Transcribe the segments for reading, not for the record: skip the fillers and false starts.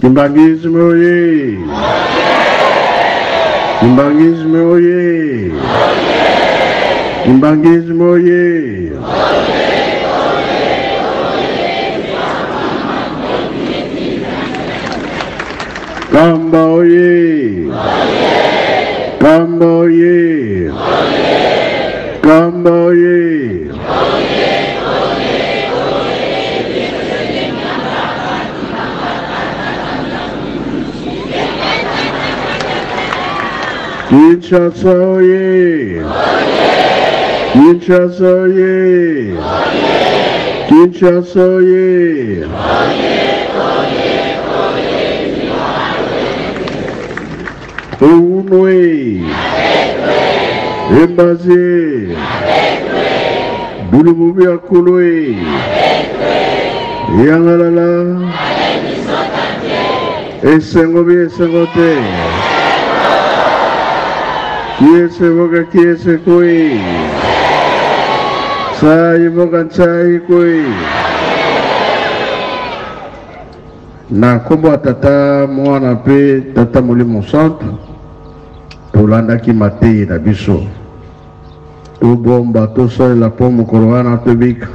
Kimbanguisme oye! Kimbanguisme oye! Kimbanguisme oye! Kamba oye! Kamba oye! Kamba oye! Kinshasa oye! Kinshasa oye! Kinshasa oye! Ounwe! Embaze! Bulububi akulwe! Yangalala! Esengo bi esengo te! Kiese boka kiese kui! Sai boka ntsai kui! Na nkombo ya Tata, Mwana mpe Tata Molimo Santu, tolandaki mateyi na biso. Tobomba, tosalela mpo mokolo wana tobika.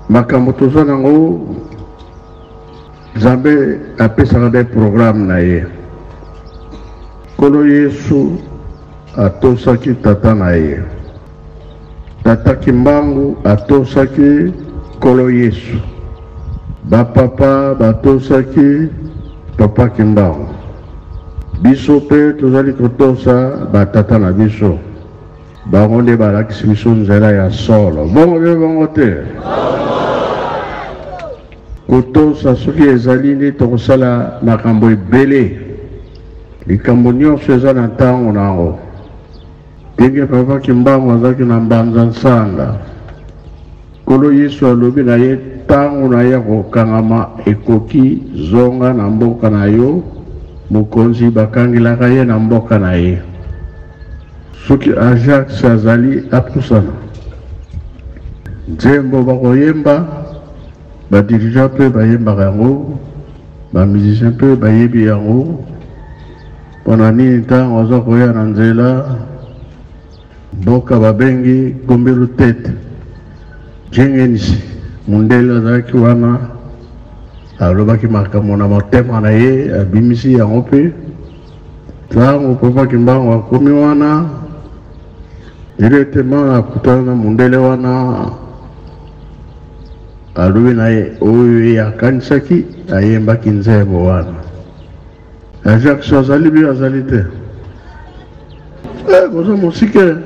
Makambo toza nango, Nzambe apesaka nde programme na ye. Nkolo Yesu atosaki Tata na ye. Tata Kimbangu atosaki Nkolo Yesu. Ba papa batosaki Papa Kimbangu. Biso pe tozali kotosa ba tata na biso. Bango nde balakisi biso nzela ya solo. Bongo be bongo te? Kotosa soki ezali nde tokosala makambo ebele. Likambo nyonso eza na ntango na yango. Ndenge Papa Kimbangu azalaki na Mbanza Nsanga, Nkolo Yesu alobi na ye ntango na ye ya kokangama ekoki, zonga na mboka na yo, mokonzi bakangelaka ye na mboka na ye. Soki Ajax azali apusana. Nzembo bakoyemba, ba dirigeants mpe bayembaka yango, ba musiciens mpe bayebi yango. Mpo na nini ntango aza koya na nzela mboka babengi Gombe Lutete, Jengenisi mundele azalaki wana, alobaki makambo na motema na ye, abimisi yango mpe ntango Papa Kimbangu akomi wana directement akutana na mundele wana, alobi na ye oyo ye akanisaki, ayembaki nzembo wana. Ajax azali bi azali te. Eh, boza mosika.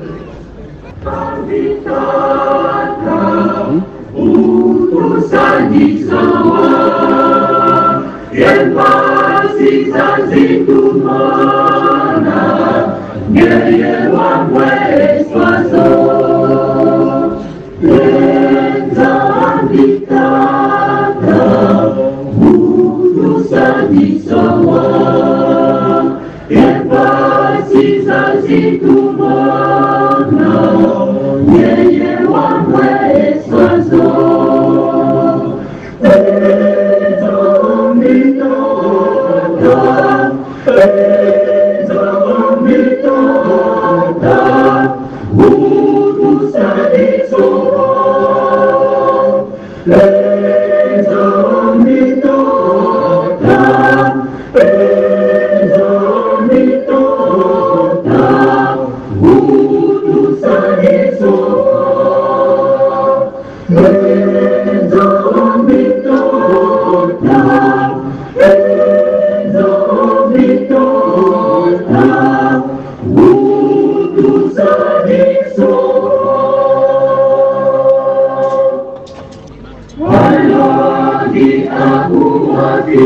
Wana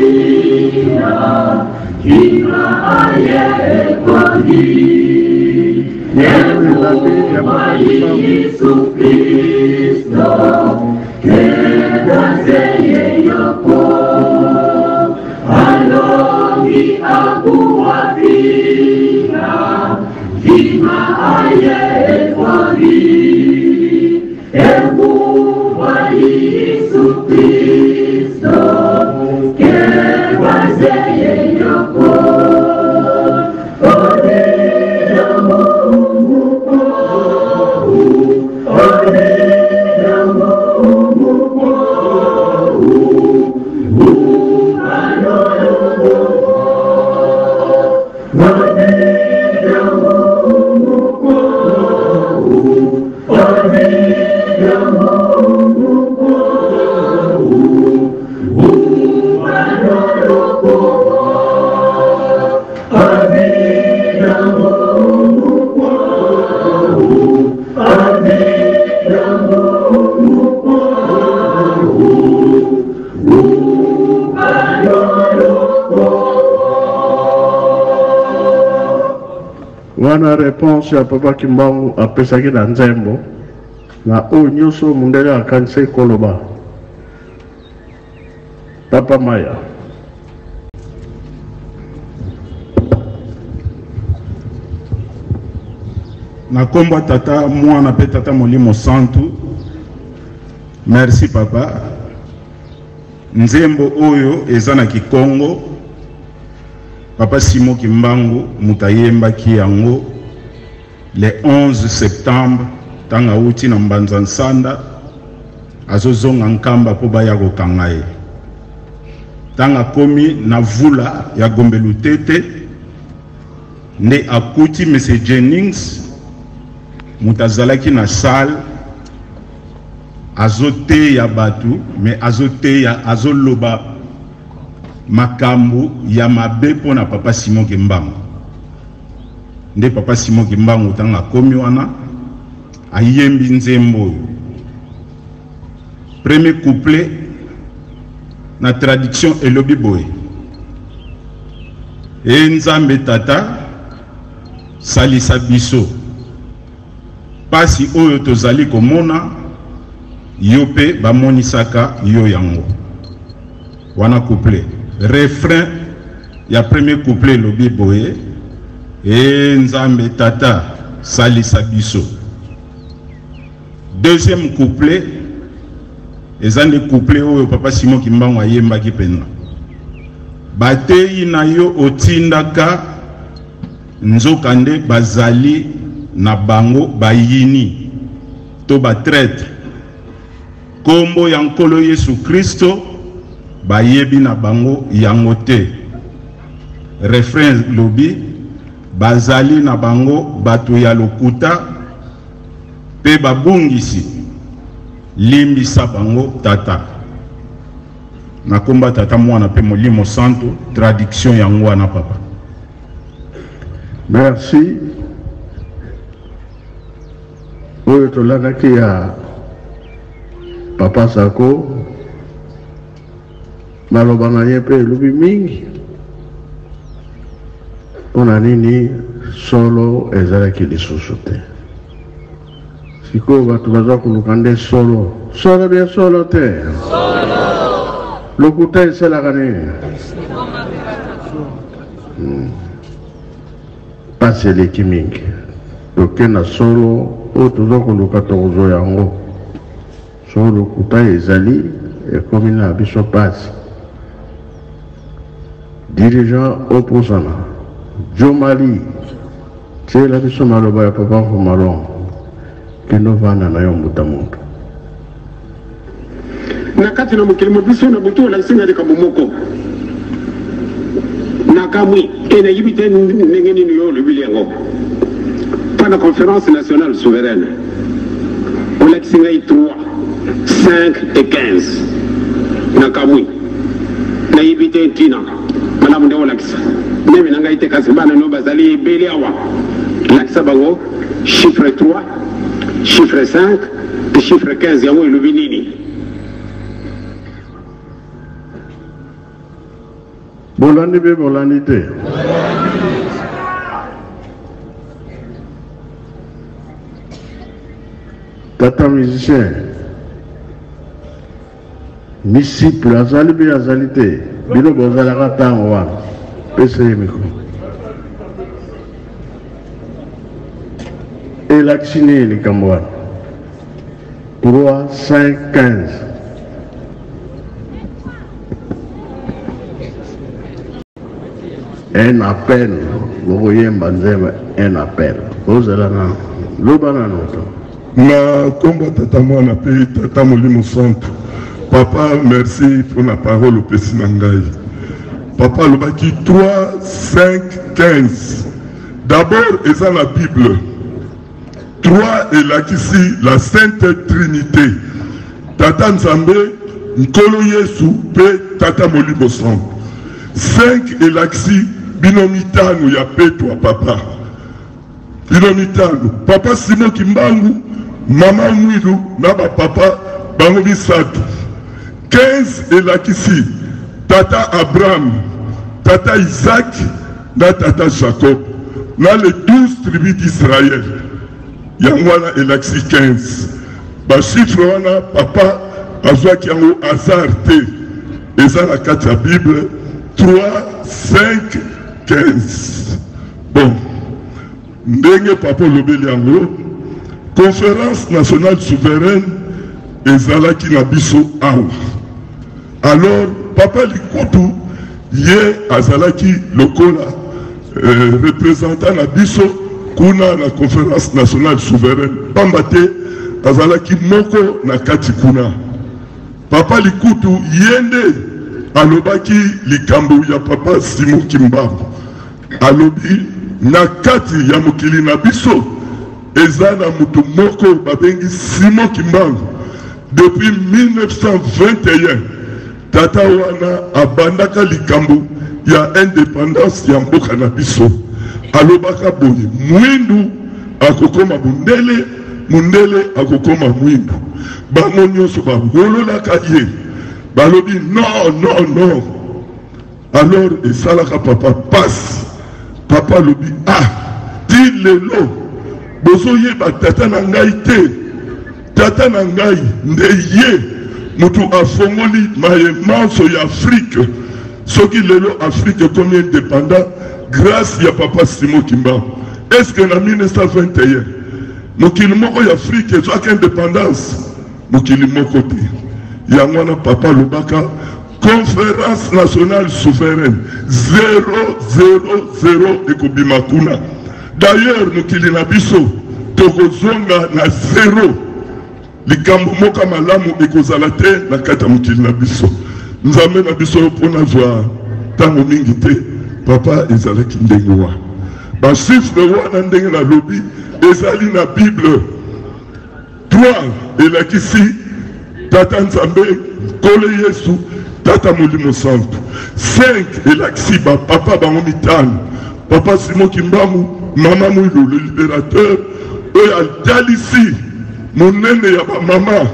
elandi ya Papa Wana reponse ya Papa Kimbangu apesaki na nzembo na oyo nyonso mundele akanisaki koloba. Papa Maya. Na kombo ya Tata, Mwana pe Tata Molimo Santu. Merci papa. Nzembo oyo eza na Kikongo. Papa Simon Kimbangu moto ayembaki yango le 11 septembre ntango awuti na Mbanza Nsanda azozonga Nkamba mpo baya kokanga ye. Ntango akomi na Vula ya Gombe Lutete nde akuti Monsieur Jennings moto azalaki na salle azoteya bato mais azoteya azoloba makambo ya mabe mpo na Papa Simon Kimbangu. Nde Papa Simon Kimbangu ntango akomi wana ayembi nzembo oyo. Premier couplet na traduction elobi boye: E Nzambe Tata, salisa biso, pasi oyo tozali komona, yo pe bamonisaka yo yango. Wana couplet. Refrain ya premier couplet elobi boye: E Nzambe Tata, salisa biso. Deuxième couplet eza nde couplet oyo Papa Simon Kimbangu ayembaki mpenza. Bateyi na yo otindaka, nzokande bazali na bango bayini to ba traitre. Kombo ya Nkolo Yesu Kristo bayebi na bango yango te. Refrain elobi bazali na bango bato ya lokuta pe babungisi, limbisa bango Tata. Na komba Tata, Mwana pe Molimo Santu, traduction yango wana papa. Merci. Oyo tolandaki ya Papa Sako, maloba na ye mpe elobi mingi mpo na nini solo ezalaki lisusu te. Sikoyo bato baza koluka nde solo. Solo bien solo te? Lokuta esalaka nini? Pasi eleki mingi. Toke na solo oyo toza koluka tokozwa yango. Solo lokuta ezali ekomi na biso pasi. Dirigeant opposana Jomali tiela biso maloba ya papa Nkumalongo kende ovanda na yo mbuta moto. Na kati na mokili mwa biso na butu olakisi nga likambo moko nakamwi e nayebi te ndenge nini yo olobili yango mpo na Conference nationale souveraine olakisi ngai 3 5 et 15 nakamwi nayebi te ntina malamu nde olakisa meme na ngai te kasi bana no bazali ebele awa lakisa bango chiffre 3 chiffre 5 et chiffre 15 yango elobi nini. Bolandi mpe bolandi te. Tata musicien Disciple azali mpe azali te. Bino bozalaka ntango wana. Pesa ye micro. Elakisi nini likambo wana? 3, 5, 15. Un appel, bokoyemba nzembo un appel. Bozala na loba nano to. Na kombo ya Tata Mwana pe Tata Molimo Santu. Papa merci pona parole opesi na ngai. Papa alobaki 3 5 15. D'abord eza na Bible. 3 elakisi la Sainte Trinite. Tata Nzambe, Nkolo Yesu pe Tata Molimo Santu. 5 elakisi bino mitano ya petwa papa. Bino mitano, papa Simon Kimbangu, mama Mwilu na ba papa bango misato. 15 elakisi tata Abraham, tata Isaac na tata Jacob na les 12 tribus d'Israël. Yango wana elakisi 15. Ba chiffres wana papa azwaki yango hasard te, eza na kati ya Bible 3 5 15. Bon, ndenge papa olobeli yango, Conference nationale souveraine ezalaki na biso awa. Alors papa Likutu ye azalaki lokola euh, représentant na biso kuna na Conference nationale souveraine, pamba te azalaki moko na kati kuna. Papa Likutu ye nde alobaki likambo ya papa Simon Kimbangu. Alobi na kati ya mokili na biso eza na mutu moko babengi Simon Kimbangu depuis 1921 tata wana abandaka likambo ya independance ya mboka na biso. Alobaka boye, mwindu akokoma mundele, mundele akokoma mwindu. Bango nyonso bawololaka ye, balobi non non non. Alors esalaka papa pasi. Papa alobi ah ti lelo bozoyeba tata na ngai te? Tata na ngai nde ye mutu afongoli maye manso ya Afrique. Soki lelo Afrique ekomi independant grace ya papa Simon Kimbangu. Est-ce que na 1921 mokili moko ya Afrique ezwaki independance? Mokili moko te. Yango wana papa alobaka Conference nationale souveraine 000 ekobima kuna. D'ailleurs mokili na biso tokozonga na zero. Likambo moko ya malamu ekozala te na kati ya mokili na biso. Nzambe na biso mpo nazwa ntango mingi te, papa ezalaki ndenge wana. Ba chiffre wana ndenge nalobi ezali na Bible. 3 elakisi Tata Nzambe, Nkolo Yesu, Tata Molimo Santu. 5 elakisi ba papa bango mitano, Papa Simon Kimbangu, Mama Mwilu le liberateur oyo atalisi monene ya ba mama,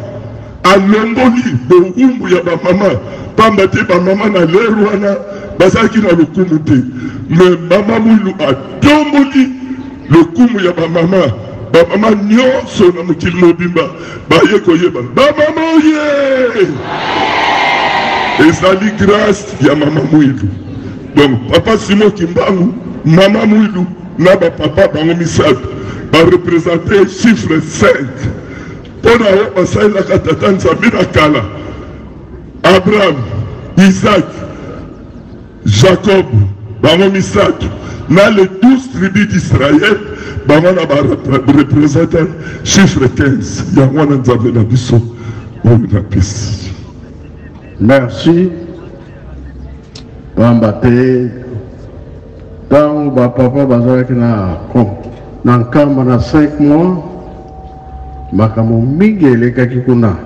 alongoli bowumbu ya ba mama, pamba te ba mama na lere wana bazalaki na lokumu te, mais Mama Mwilu atomboli Lokumu ya ba mama, ba mama nionso na mokili mobimba baye koyeba ba mama oye! Ezali grace ya mama Mwilu. Donc papa Simon Kimbangu, mama Mwilu na ba papa bango misato ba representer chiffre 5 mpo na oyo basalelaka tata Nzambe na kala, Abraham, Isaac, Jacob, bango misato na les 12 tribus d'Israël, bango na ba representer chiffre 15. Yango wana Nzambe na biso oyo napesi. Merci. Pamba te ntango bapapa bazalaki na na nkamba na 5 mois, makambo mingi elekaki kuna.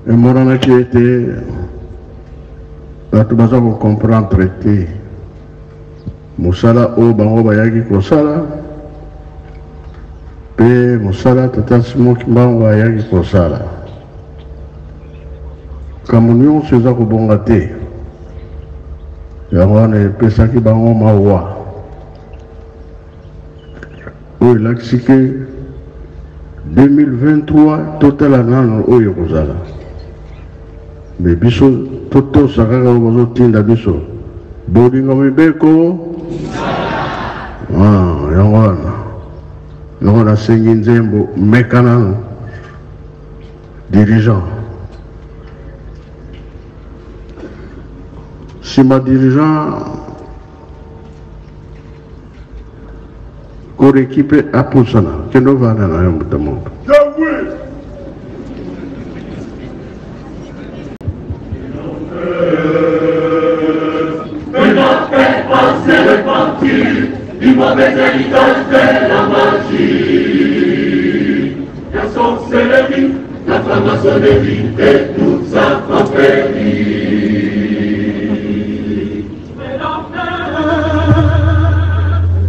Emonanaki ete bato baza ko comprendre te mosala oyo bango bayaki kosala mpe mosala tata Simon Kimbangu ayaki kosala. Makambo nyonso eza kobonga te, yango wana epesaki bango mawa oyo elakisi ke 2023 totala nano oyo ekozala. Me biso totosa kaka oyo bazotinda biso, bolingo mibeko ah, yango wana yango nasengi nzembo meka nano dirigeant nsima dirigeant koreki mpe apusana kende ovanda na yo moto moko. Du mauvais héritage de la magie. La sorcellerie, la franc-maçonnerie et toute sa confrérie.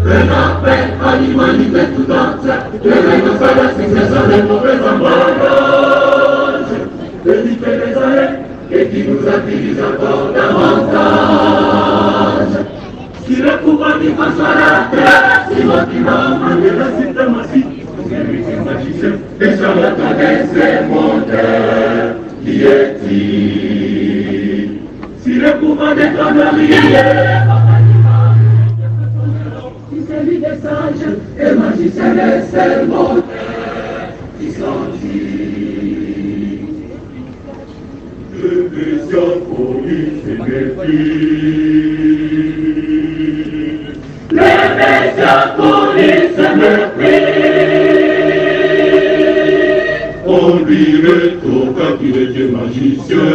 De la paix à l'humanité tout entière, et renonce à la succession des mauvais emballages. Béni les années et qui nous utilise encore davantage. Si le pouvoir du face à la terre, si votre homme est la suprématie, c'est lui qui est magicien, et charlatan des mondes, qui est-il? Si le pouvoir des conneries, si celui des sages et magiciens des sermons, qui sont-ils? Le Messie police et mépris. Le Messie police et mépris. On lui rétorqua qu'il était magicien.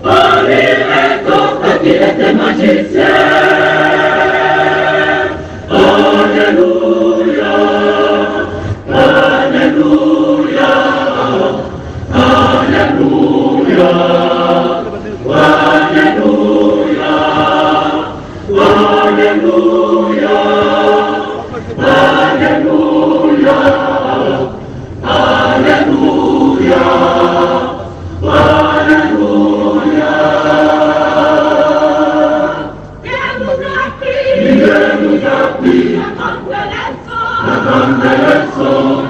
On lui rétorqua qu'il était magicien. Alléluia, Alléluia, Alléluia, Alléluia, Alléluia, Alléluia, Alléluia, Alléluia. Dieu nous a pris la grande leçon.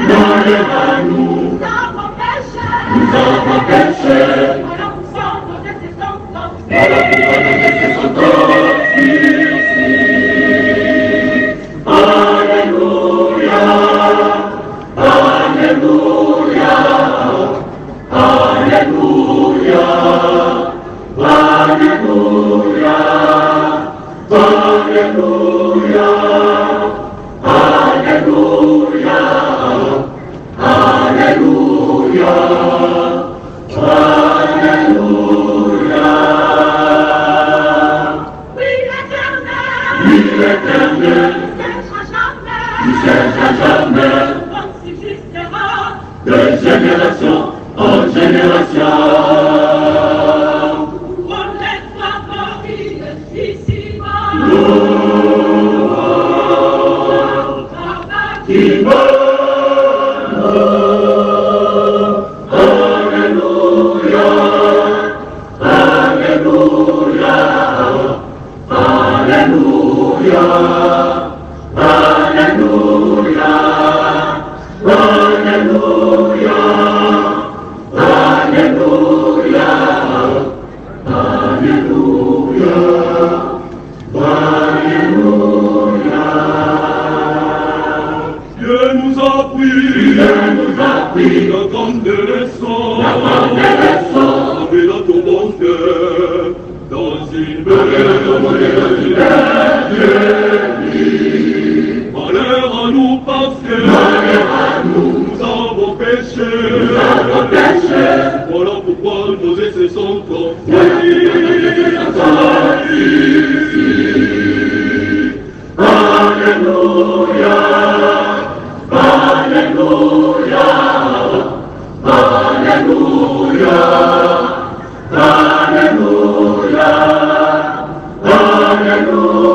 Malheur à nous, nous avons péché. Voilà pourquoi nos péchés sont obscurcis. Alléluia, Alléluia, Alléluia, Alléluia, Alléluia, Alléluia, Alléluia, Alléluia. Oui, l'Éternel, il cessera jamais, de génération en génération. Qui Alléluia, Alléluia, Alléluia, Alléluia, Alléluia, Alléluia, Alléluia, Alléluia. Dieu nous a pris, Dieu nous a pris la grande leçon, la grande leçon, avec la tourmente dans une belle Malheur à nous parce que malheur à nous, nous avons péché, nous avons péché. Voilà pourquoi nos essais sont sortis. Alléluia, Alléluia, Alléluia, Alléluia, Alléluia.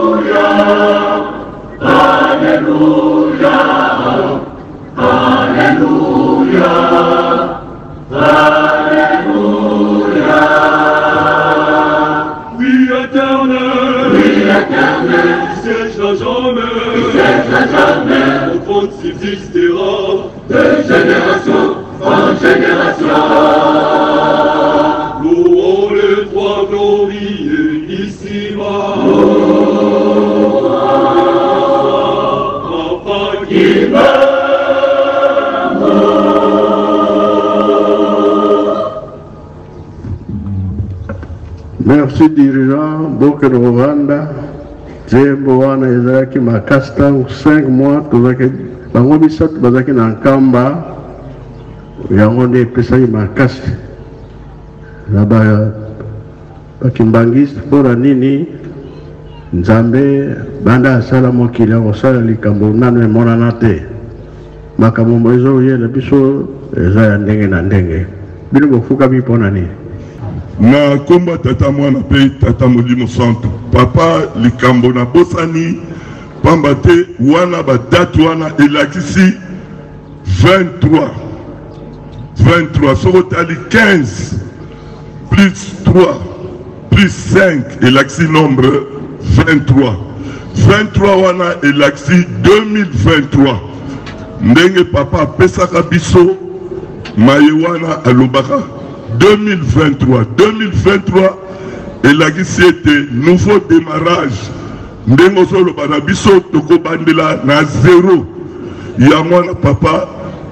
monde subsistera de génération en génération. Louons le roi glorieux ici-bas. Papa qui meurt. Merci dirigeant bokende kovanda nzembo wana ezalaki makasi ntango 5 mois tozalaki bango misato bazalaki na nkamba yango nde epesaki makasi na bakimbangiste mpo na nini nzambe banda asala mokili akosala likambo nano emonana te makambo ezoyela biso eza ya ndenge na ndenge bino bofukami mpo na nini Na nkombo ya Tata, Mwana mpe Tata Molimo Santu. Papa, likambo nabosani pamba te wana ba date wana elakisi 23 23 soki otali 15 plus 3 plus 5 elakisi nombre 23 23 wana elakisi 2023 ndenge papa apesaka biso maye wana alobaka 2023 2023 elakisi ete nouveau demarrage ndenge ozoloba na biso tokobandela na zero yango wana papa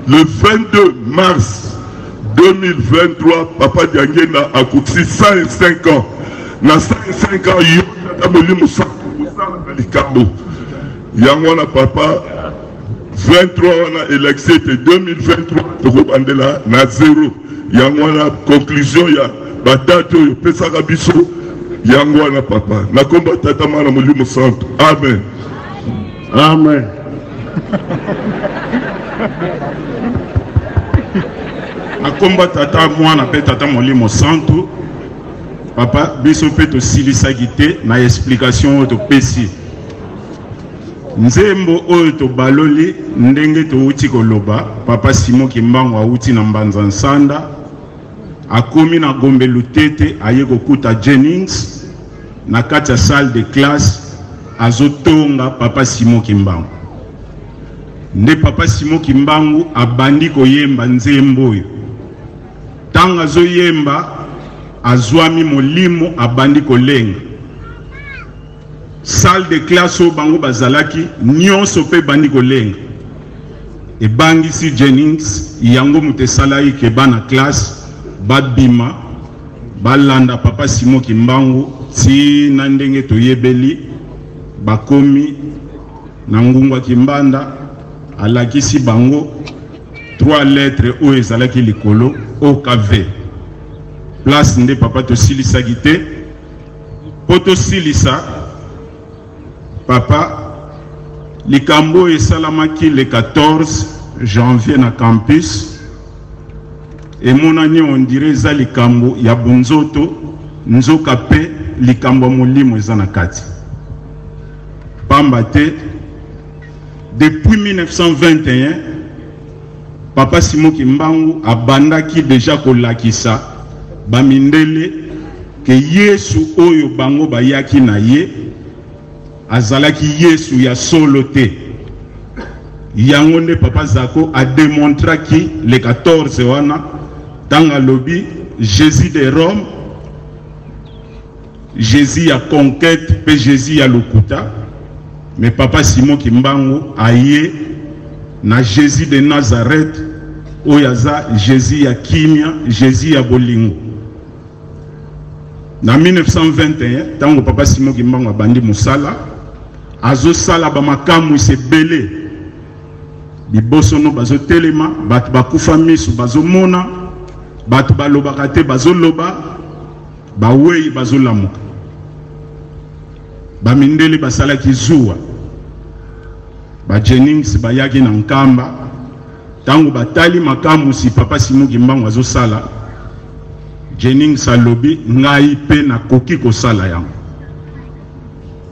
le 22 mars 2023 papa Diangienda akokisi 105 ans na 105 ans yo tata molimo santu osalaka likambo yango wana papa 23 wana elakisi ete 2023 tokobandela na zero yango wana conclusion ya badate oyo opesaka biso yango wana papa na kombo ya tata mwana molimo santu amen amen na kombo ya tata mwana mpe tata molimo santu papa biso mpe tosilisaki te na explication oyo topesi Nzembo oyo tobaloli ndenge towuti koloba, Papa Simon Kimbangu awuti na Mbanza Nsanda, akomi na Gombe Lutete, aye kokuta Jennings na kati ya salle de classe azotonga Papa Simon Kimbangu. Nde Papa Simon Kimbangu abandi koyemba nzembo oyo. Tango azoyemba, azwami molimo, abandi kolenga. Salle de classe oyo bango bazalaki nionso pe ebandi kolenga. Ebangisi Jennings, yango moto esalaki ke bana classe babima balanda Papa Simon Kimbangu ti na ndenge toyebeli bakomi na Ngungwa Kimbanda, alakisi bango trois lettres oyo ezalaki likolo OKV. Place nde papa tosilisaki te. Po tosilisa papa likambo oyo esalamaki le 14 janvier na campus emonani on dirait eza likambo ya bonzoto nzoka pe likambo ya molimo eza na kati pamba te depuis 1921 Papa Simon Kimbangu abandaki dejà kolakisa ba mindele que Yesu oyo bango bayaki na ye azalaki Yesu ya solo te. Yango nde Papa Zako a demontraki le 14 wana tango alobi Jesus de Rome, Jesus ya conquete pe Jesus ya lokuta, mais papa Simon Kimbangu aye na Jesus de Nazareth oyo aza Jesus ya kimia, Jesus ya bolingo. Na 1921 tango papa Simon Kimbangu abandi mosala, azosala ba makamwisi ebele, bibosono bazotelema, bato bakufa misu bazomona, bato balobaka te bazoloba. Baweyi bazolamuka. Ba mindele basalaki zuwa. Ba Jennings bayaki na Nkamba. Tango batali makamwisi Papa Simon Kimbangu azosala, Jennings alobi ngai pe nakoki kosala yango.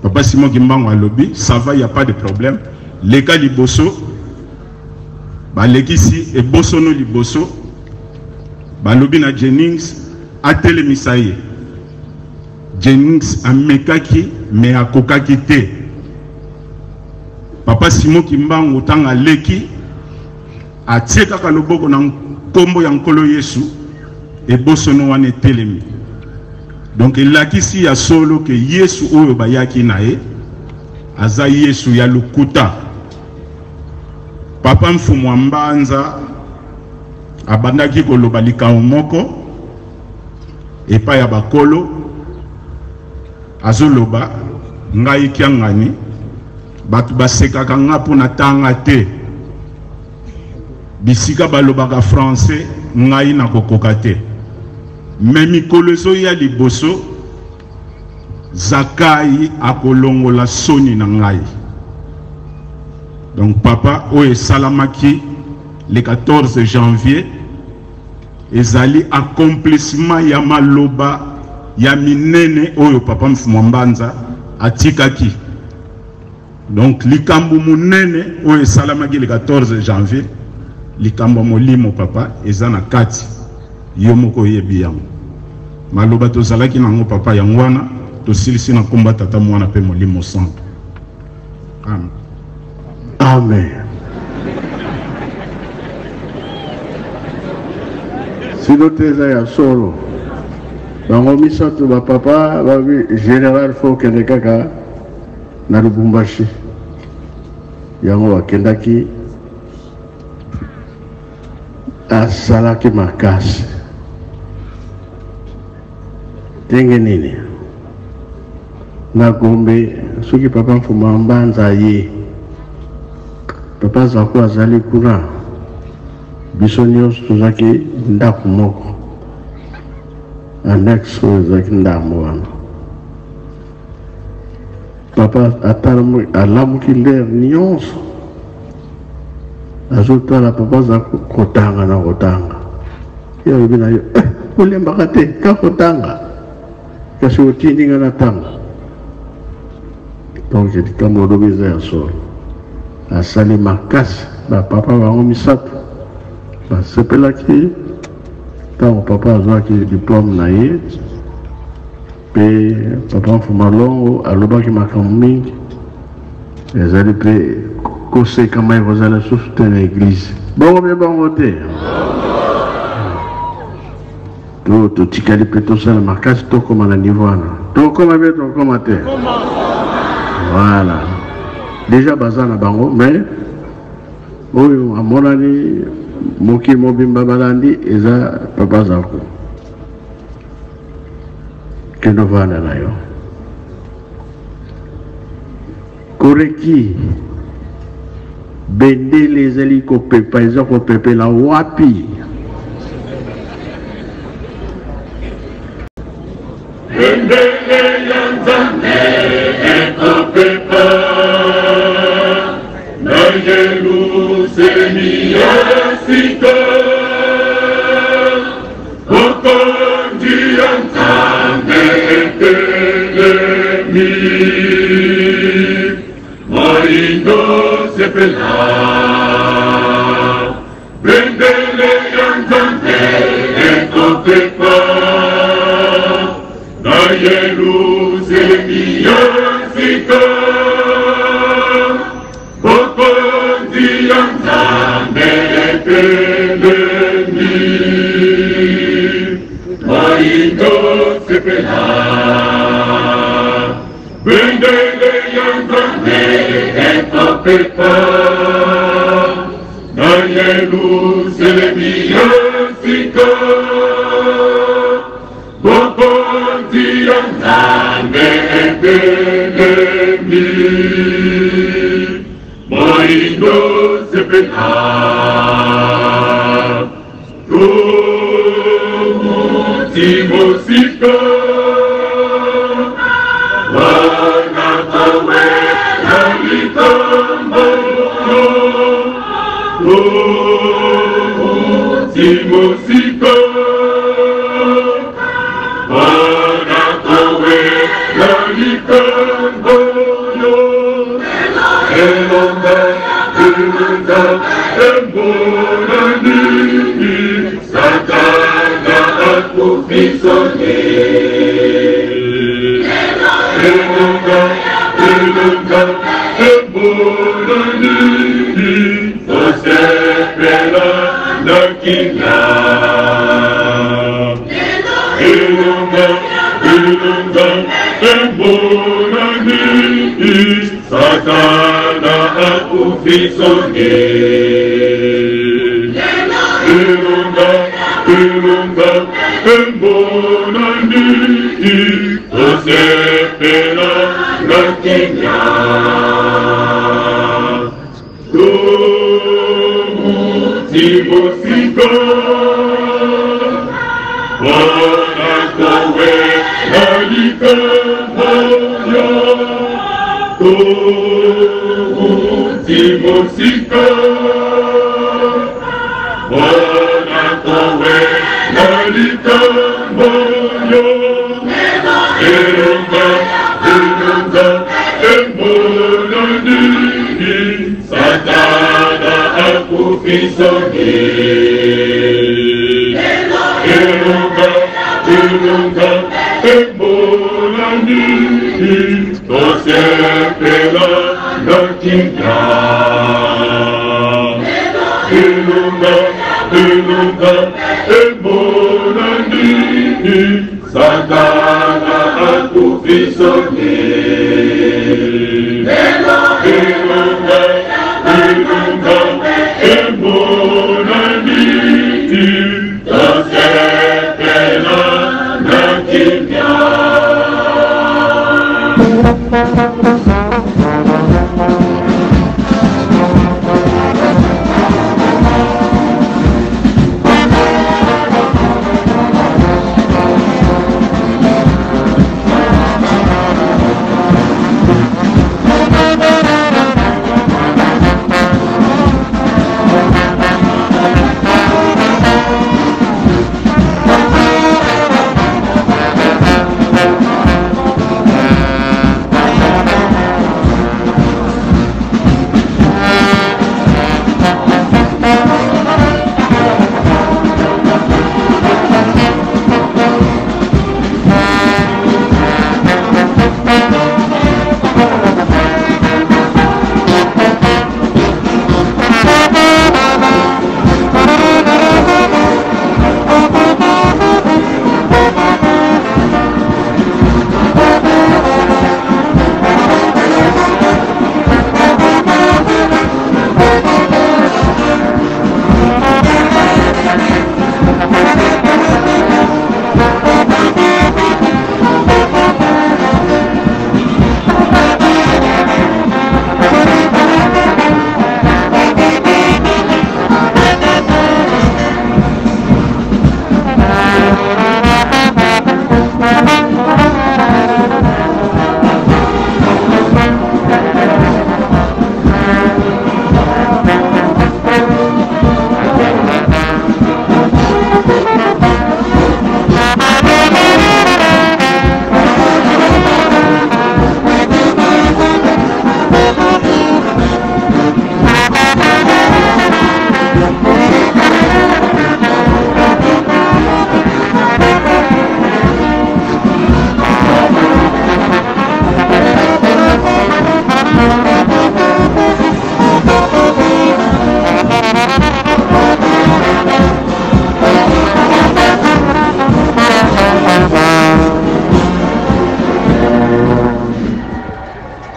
Papa Simon Kimbangu alobi ça va, il y a pas de problème. Leka liboso. Balekisi ebosono liboso. Balobi na Jennings atelemisa ye. Jennings amekaki mais akokaki te. Papa Simon Kimbangu ntango aleki atie kaka loboko na nkombo ya Nkolo Yesu, ebosono wana etelemi. Donc elakisi ya solo ke Yesu oyo bayaki na ye aza Yesu ya lokuta. Papa Mfumu wa Mbanza abandaki koloba likambo moko epai ya bakolo, azoloba ngai Kiangani, bato basekaka nga mpo natanga te, bisika balobaka français ngai nakokoka te, me mikolo ezoya liboso Zakai akolongola soni na ngai. Donc papa, oyo esalamaki le 14 janvier ezali accomplissement ya maloba ya minene oyo papa Mfumu Mbanza atikaki. Donc likambo monene oyo esalamaki le 14 janvier, likambo ya molimo papa eza na kati, yo moko oyebi yango. Maloba tozalaki nango papa, yango wana tosilisi na komba Tata, Mwana pe Molimo Santo. Amen. Amen. Sino te eza ya solo. Bango misato ba papa babi general fo okende kaka na Lubumbashi. Yango bakendaki, asalaki makasi ndenge nini na Gombe. Soki papa Mfuma Mbanza ye, papa Zako azali kuna, biso nyonso tozalaki ndako moko, annexe oyo ezalaki ndambo wana. Papa alamuki lere nyonso azotala papa aza kotanga na kotanga. Ye alobi na yo, eh, olembaka te ka kotanga, kasi otindi nga natanga. Donc likambo olobi eza ya solo. Asali makasi, bapapa bango misato basepelaki ntango papa azwaki diplome na ye. Mpe papa Mfuma Longo alobaki makambo mingi, ezali mpe kosekama ekozala lisusu te na eglise. Bongo mpe bongo te, to totikali mpe tosala makasi tokoma na niveau wana. Tokoma mpe tokoma te, voilà deja baza na bango, mais oyo amonani mokili mobimba balandi eza papa Zako. Kende ovanda na yo. Koreki bendele ezali kopepa, eza kopepela wapi? Bendele ya Nzambe ekopepa na Yerusalemi ya sika. Bokonzi ya Nzambe etelemi, moindo sepela. Bendele ya Nzambe ekopepa na Yerusalemi ya sika. Bokonzi ya Nzambe etelemi, moindo sepela. Bendele ya Nzambe ekopepa na Yerusalemi ya sika. Bokonzi ya Nzambe etelemi, moindo sepela. Tomuti mosika wana kowela likambo, tomuti mosika wana kowela likambo yo. Elonga, elonga emonani, Satana akufi soni. Elonga, elonga emonani. Emonani tosepela na kimia. Elonga, elonga, emonani Satana akufi soni. Elonga, elonga, emonani tosepela na kimia. Touti mosika mpona kowela likambo yo. Touti mosika mpona kowela likambo yo. Elonga, elonga, emonani Satana akufi soni. Elonga, elonga, emonani tosepela na kimia. Elonga, elonga, emonani Satana akufi soni. Elonga, elonga, emonani tosepela na kimia.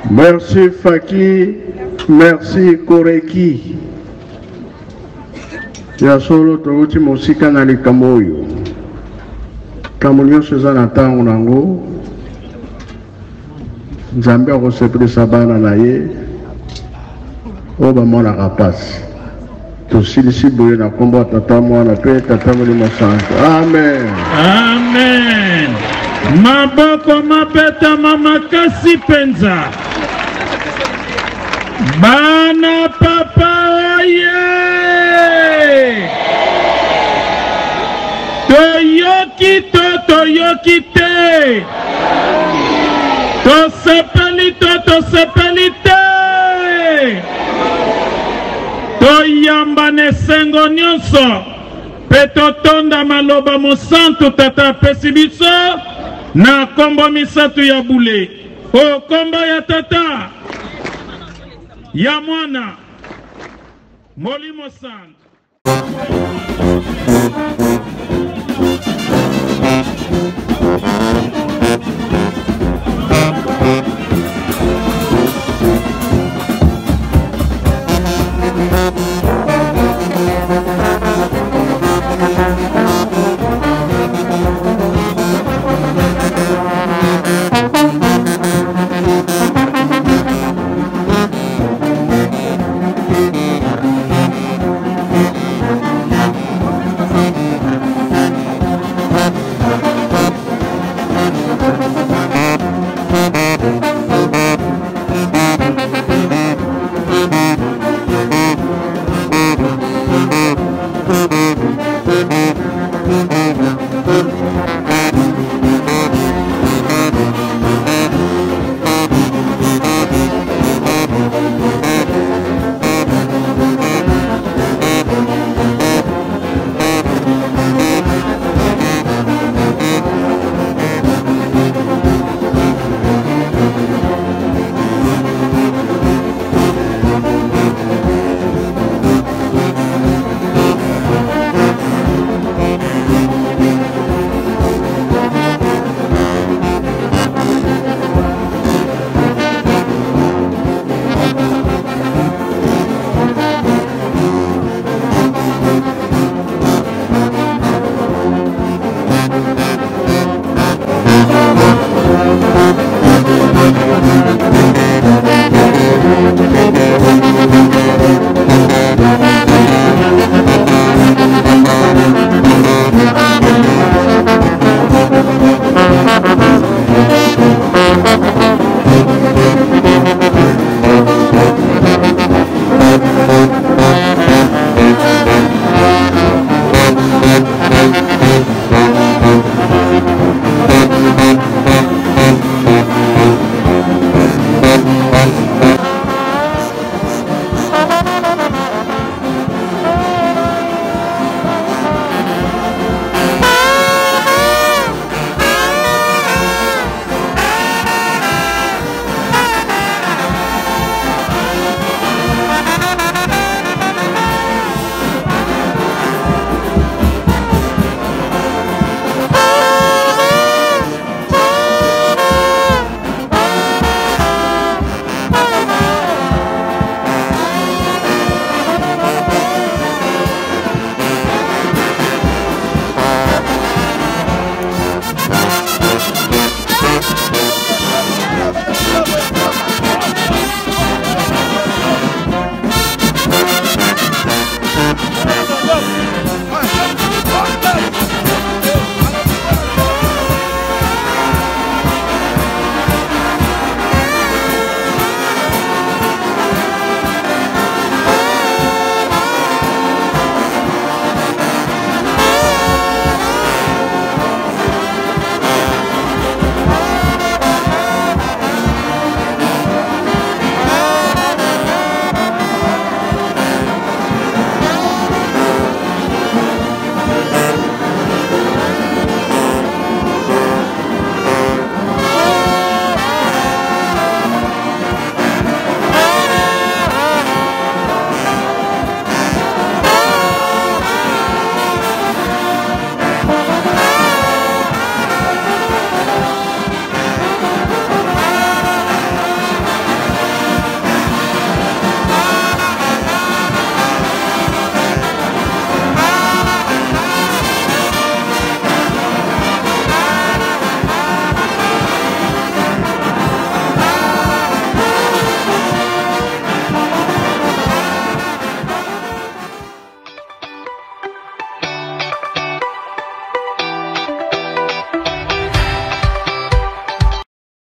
Merci Faki, merci Koreki. Ya solo towuti mosika na likambo oyo. Likambo nyonso eza na ntango na yango. Nzambe akosepelisa bana na ye oyo bamonaka mpasi. Tosilisi boye na nkombo ya Tata, Mwana mpe Tata Molimo Santu. Amen. Amen. Maboko mabetama makasi mpenza. Bana papa oye! Toyoki to toyoki te? Tosepeli to tosepeli te? Toyamba na esengo nyonso mpe totonda maloba mosantu Tata apesi biso na kombo misatu ya bule. O kombo ya Tata, Ya Mwana, Molimo Santu.